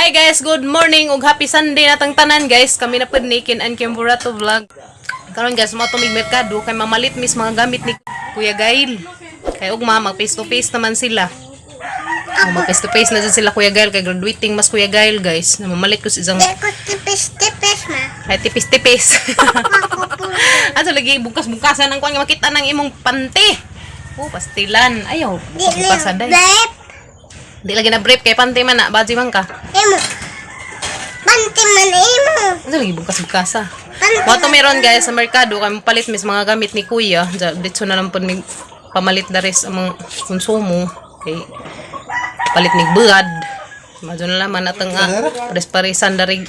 Hi guys, good morning ug happy Sunday natang tanan, guys. Kami na pud ni Kin and Kimburato Vlog. Karon guys, mo tumig merkado kay mamalit mis mga gamit ni Kuya Gail. Kay ugma mag face to face naman sila. Oh, mag face to face na dyan sila, Kuya Gail, kay graduating mas Kuya Gail, guys. Namamalit ko sa isang Di ko tipis-tipis ma. Ay, tipis-tipis. Asa lagi bukas-bukasan ang kuan nga makita ng imong pante. Oh, pastilan. Ayaw, Di bukas-bukasan day. brief. Di lagi na brief kay pante man na, baji man ka. Imo. Panty man imo. Ano lagi bukas-bukasa? Panty. Wato meron guys sa merkado kay palit mis mga gamit ni Kuya. Dito na lang po mig pamalit na rin sa mga konsumo. Kay palit mig buad. Madyo na laman atang pares-paresan darig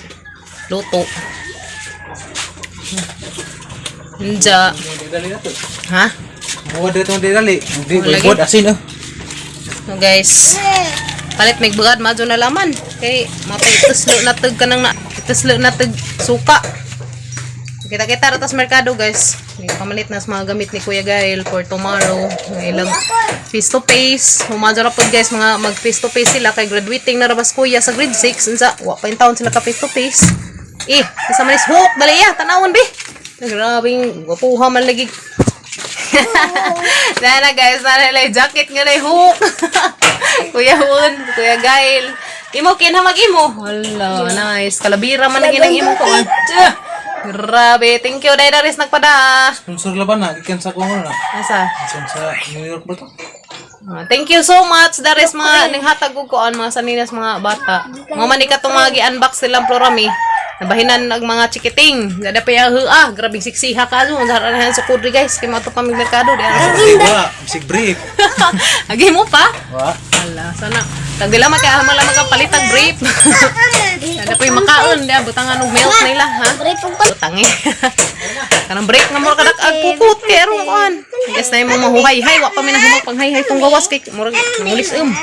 luto. Nja. Dali na to. Ha? Buwad na itong dali. Hindi, Wala lagi. buwad asin oh. No guys. Palit mig buad madyo na laman. Kay mapay tuslo na tag kanang na tuslo na tag suka. Kita-kita ra tas merkado, guys. May pamalit na sa mga gamit ni Kuya Gael for tomorrow. Nga ilang face to face. Humadyo ra pod guys mga mag face to face sila kay graduating na ra bas kuya sa grade 6. Unsa wa pa taon sila ka face to face. Eh, isa man is hook dali ya tanawon be. Grabing gwapuha man lagi. Nana guys, nana lang jacket nga lay hook. Kuya Hun, Kuya Gail. Imo kinha mag imo. Hala, nice. Kalabira man lagi ng imo ko. Tsa! Grabe, thank you dai daris nagpada. Sponsor laban na, gikan sa kuha na. Asa? Sponsor sa New York ba to? Ah, thank you so much Daris mga ning hatag og kuan mga saninas mga bata. Mga man ni katong mga gi-unbox silang Florami. Nabahinan ang mga chikiting. Gada pa ya ah, grabing siksiha ka ano. Ang sa kudri guys, kay mo pa mig merkado di ara. Hindi, wa. Bisig brief. Agi mo pa. Wa. Ala, sana. Tagila man kay ahman lang magpalitag brief. Ada pa yung makaon, di butangan og milk nila, ha? Brief ko. Butang eh. Kanang break nga mura kadak ag puput kay aron kuan. Guys na imong mahuhay-hay, wa pa mi nahimog panghay-hay tong gawas kay murag nangulis um.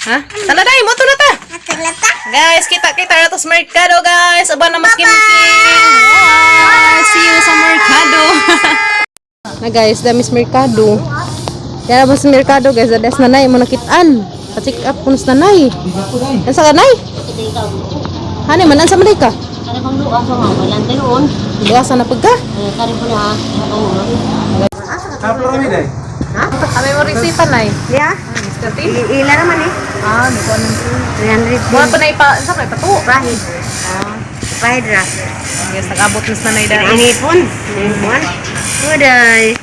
Ha? Tala day, mo na ta. Atalata. Guys, kita-kita na to sa merkado, guys. Aba na mas kim. Bye! See you sa merkado. Na guys, damis merkado. Kaya ba sa merkado guys, dadas nanay mo nakitaan. Pa-check up kuno sa nanay. Ansa ka nay? Hani man ansa man day ka? Kare pang luwa sa mga walang tinuon. Luwasan na pagka. Eh, kare po na. Oo. Haplo rami day. Kami mo resita nay. Ya. Mr. T. Ila naman eh. Ah, di ko alam. 300. Mga pa na ipa, ansa ka ipatuo? Pahid. Pahid ra. Yes, nag-abot na sa nanay dahil. Ang ipon. Ipon. Uday.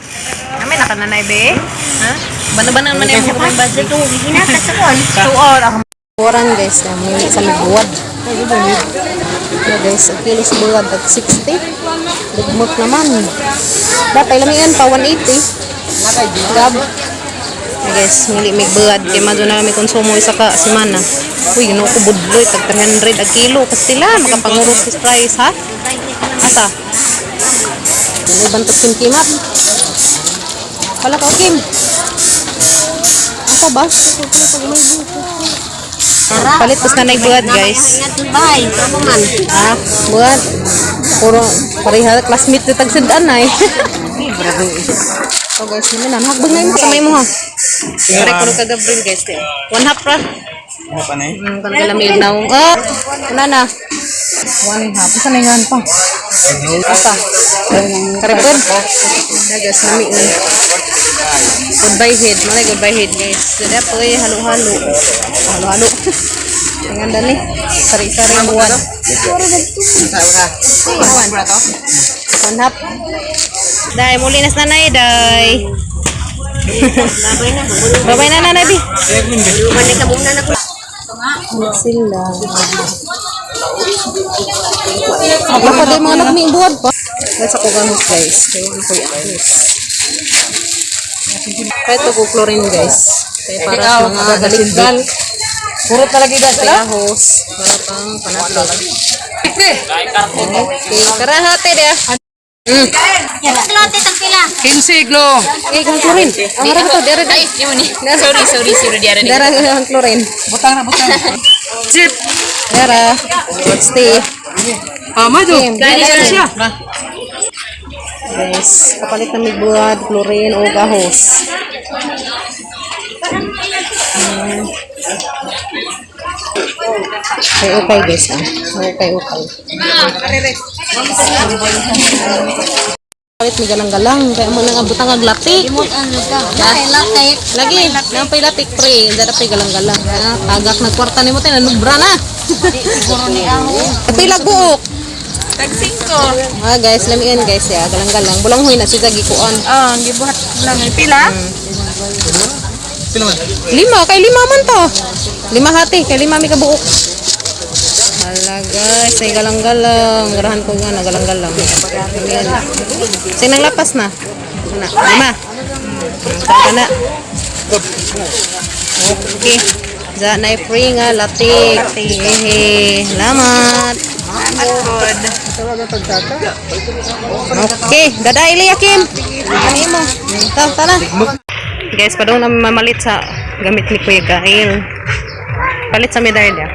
Kami nakananay be. Ha? Bana-bana man yung mga budget. Hinata sa kon. 2 hour ako. Oran guys, na may sa buwad. Yeah, guys, ang kilo sa buwad at 60. Lugmot naman. Dapat lamian pa 180. Gab. Yeah, guys, mili may buwad kay madto na may konsumo isa ka semana. Uy, ginoo ko budloy tag 300 ang kilo kastila makapangurot sa price ha. Asa? Ano bantok kim kimat? Hala ka Kim. Asa ba? Palit pas na buhat guys. Bye. Ako man. Ah, buhat. Puro pareha classmate na tagsudan ay. So guys, namin na hakbang na imo sa may mo ha. Pare ko ka Gabriel guys. Tiyo. One half ra. Ano pa na eh? Kan kalamig na. Ah, una na. One half. Asa na nga pa? Asa? Karepod. Na guys, nami na. Goodbye head. Malay goodbye head guys. Dada po eh, halo-halo. Halo-halo. Ang dali. Sari-sari ang buwan. Awan. One half. Day, muli na sa nanay, day. Babay na. Babay na nanay, bi. Luman na kabuna na ko. Sila. Ako din mga nagming buwan pa. Guys, ako ganun guys. Kaya ano ko yung ahos. Kaya ito ko chlorine guys. Kaya para sa mga galikgal. Puro talaga guys. Kaya ahos. Para pang panatlo. Okay, karahate dia. Klote tagpila. 15 glo. Eh, kang chlorine. Ang harap ito, dere dere. Sorry, sorry, sorry. Diara Dara ang chlorine. Butang na butang. Chip. Dara. Stay. Ah, mado. Game. Siya. Guys, kapalit na may buwad, chlorine o gahos. Okay, okay guys ah. Okay, okay. Palit mi galang-galang kaya mo nang abutang ag latik. Lagi, nampay latik pre, dara pay galang-galang. Ah, tagak na kwarta nimo tay nanubra na. Pila buok. Tag 5. Ah guys, lamian guys ya, galang-galang. Bulanghoy na siya gikuan. Ah, gibuhat lang. Pila? Lima, kay lima man to. Lima hati, kay lima mi kabuok. Hala guys, ay galang-galang. Garahan ko nga na galang-galang. Ayan. Sinang lapas na? Na, lima. Taka na. Okay. Za na free nga latik. Hehe. Salamat. Okay, dada Ilya Kim. Ano mo? Ta, tara. Guys, padung na mamalit sa gamit ni Kuya Gail. Palit sa medalya.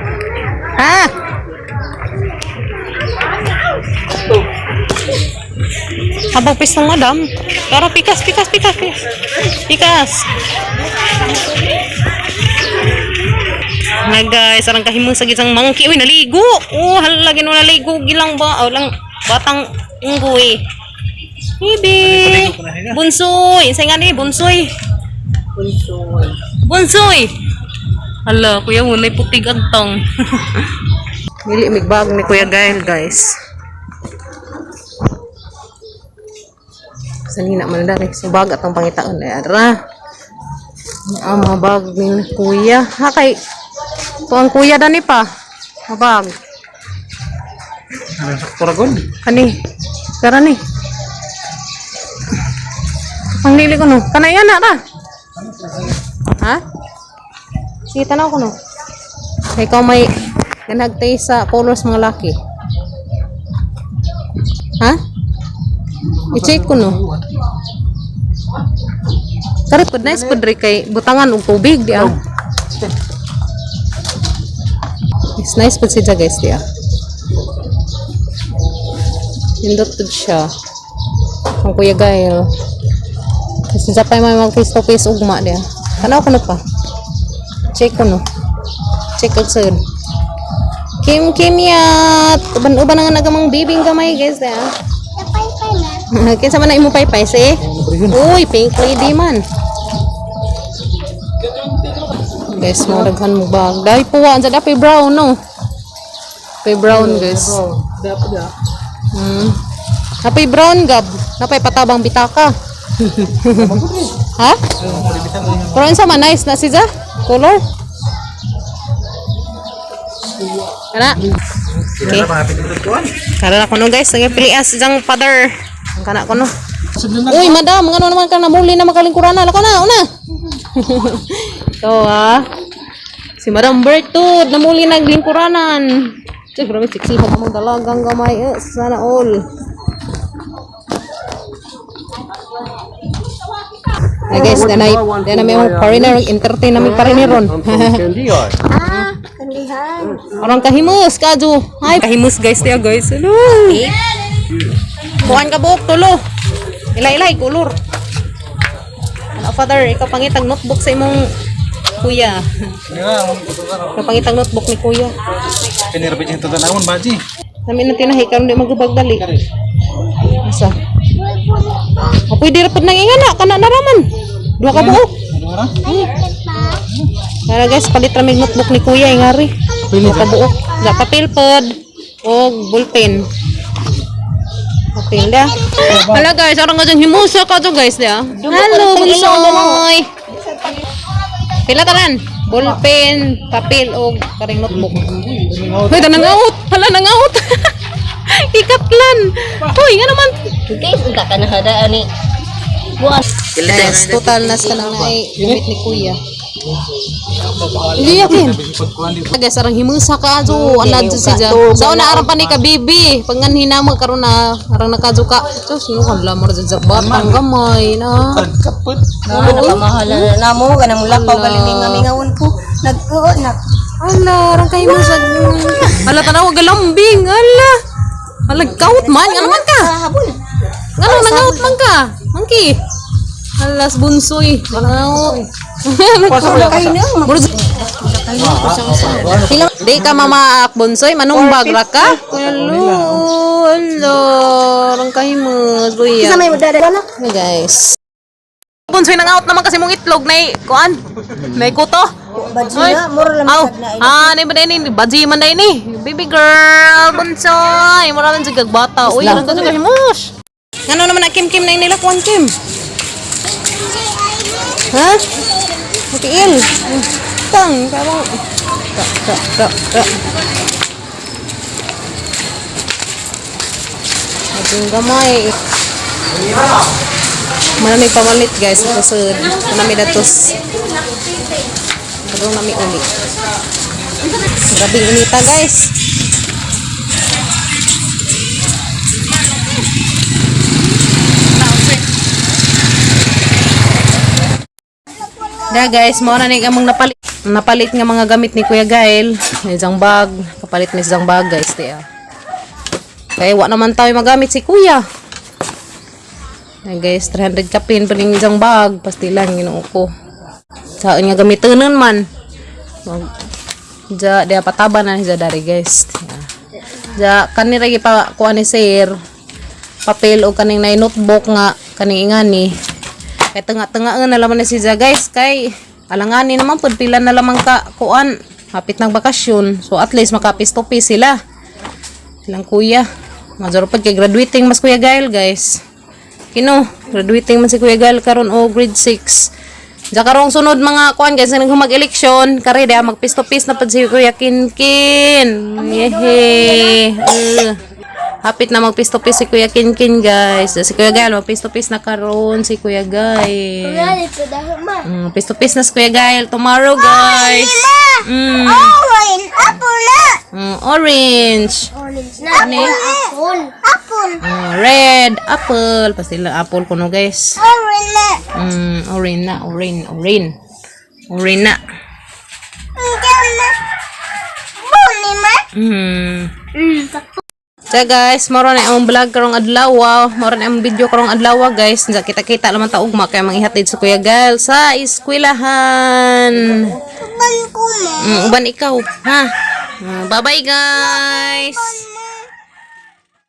Ha? Habang pistong madam. Tara, pikas, pikas, pikas, pikas. Pikas. Na guys, arang kahimong sa gisang monkey. Uy, naligo. Oh, hala, ginoo naligo. Gilang ba? Oh, lang, batang unggoy. Bibi. Bunsoy. Sa nga ni, bunsoy. Bunsoy. Bunsoy. Hala, kuya mo, may putig agtong. Dili mig bag ni Kuya Gael, guys. Sanina man dari. So bag atong pangitaon ay ara. Ang mga bag ni Kuya. Ha kay to ang kuya dani pa. Mga bag. Turagon. Kani. Kara ni. Panglili ko no. Kanay ana ra. Ha? Sige, tanaw ko no. Kay ikaw may ganagtay sa colors mga laki. Ha? I-check ko no. Karit pud nice pud ri kay butangan og tubig di ah. It's nice pud siya guys di ah. Nindot pud siya. Ang Kuya Gael. Kasi sa pa may mag face to face ugma diya. Tanaw ko na pa. Check ko no. Check og sud. Kim Kim yat. Uban-uban na nga nagamang bibing gamay guys diya. Kinsa man na imo paypay si? Uy, pink lady man. Guys, mga daghan mo bag. Dahil puwa, ang dapay brown no. Pay brown guys. Napay brown gab. Napay patabang bitaka. Ha? Pero unsa man nice na siya? Color? Kana? Okay. Kara na kuno guys, sige pilias jang father. Ang kana kuno. Uy, madam, ngano naman ka namuli na makalingkuran na. Lako na, una. Ikaw ah. Si Madam Bertud, namuli na lingkuranan. Cek, grabe sexy ka mong dalagang gamay. Eh, sana all. Ay guys, danay, danay may mga foreigner, entertain namin foreigner ron. Ah, kandihan. Parang kahimus, kadyo. Ay, kahimus guys, tiya guys. Hello. Kuhan ka buhok, tulo. Ilay-ilay, kulor. Ano, father, ikaw pangitag notebook sa imong kuya. Ikaw pangitag notebook ni kuya. Pinirapit yung tatanawon, baji. Namin na tinahi, karon di magubag dali. Asa? O, pwede ra pud nang ingana, kana na raman. Duha ka buok. Ano ra? Tara guys, palit ra mig notebook ni kuya ingari. Pili Duha ka buok. Ga papel pod og ballpen. Papel da. Hala guys, arang nga dyan himusa ka to guys da. Hello, bunsoy. Pila tanan? Ballpen, papel og karing notebook. Hoy, da nangaut. Hala nangaut. Ikatlan. Hoy, nga naman. Guys, unta ka na hada ani. Buwan. Guys, total nas ka lang na ay gamit ni kuya. Hindi yakin. Guys, arang himusa ka ajo, anad jud siya. Sa una arang pa ni ka bibi, pangan hinamo karon na arang nakajo ka. Sus, sino ka lamor jud sa batang gamay na. Kaput. Nakamahala na namo kanang lakaw galing nga mingawon ko. Nag-oo na. Ala, arang kahimusa. Ala tanaw galambing, ala. Ala kaut man, ano man ka? Habol. Ngano nangaut man ka? Monkey. Alas bunsoy, nangaut. Kayo na. Pila di ka mamaak Bonsoy, manumbag ra ka. Hello, hello. Rang kahimos, buya. Sa may mudada na. Hey guys. Bonsoy nang out naman kasi mong itlog nay kuan. Nay kuto. Badyo na, mura lang Aw, sad na. ah, nay ba ni badji man day ni. Baby girl, Bonsoy, mura man jud bata. Uy, rang ka kahimos. Ngano naman na Kim Kim na nila kuan Kim? Ha? Matiil. Tang, karong. Ta, ta, ta, ta. Maging gamay. Marami pamalit guys. Ito nami datos. Kadong nami uli. Grabing inita guys. Da guys, mao na ni among napalit napalit nga mga gamit ni Kuya Gael. May isang bag, kapalit may isang bag guys di ah. Kaya wa naman tayo magamit si Kuya. Ay guys, 300 kapin pa ning isang bag, pastilan Ginoo ko. Saan nga gamitonon man. Mag ja dia pataba na siya dari guys. Ja kani ra pa kuan ni sir. Papel o kaning na notebook nga kaning ingani. Kay tunga-tunga na laman na siya guys kay alangani naman pud pila na lamang ka kuan hapit ng bakasyon. So at least makapisto-pis sila. Silang kuya. Major pag kay graduating mas Kuya Gael guys. Kino, graduating man si Kuya Gael karon o grade 6. Diya karong sunod mga kuan guys nang mag-eleksyon, kare diha magpisto-pis na pud si Kuya Kinkin. Yehe. Hapit na magpisto-pis si Kuya Kinkin guys. Si Kuya Gael magpisto-pis na karon si Kuya Gael. Pisto-pis na si Kuya Gael tomorrow guys. Orange, apple na. Orange. Orange na. Apple. Apple. Red apple. Pastila apple kuno guys. Orange na. Orange na, orange, orange. Orange na. Hindi na. Buni ma. So guys, moro na ang vlog karong adlaw. Moro na ang video karong adlaw guys. Nza kita-kita naman ta ugma kay mangihatid sa Kuya Gael sa eskwelahan. Uban ko ma. Uban ikaw, ha? Bye-bye guys.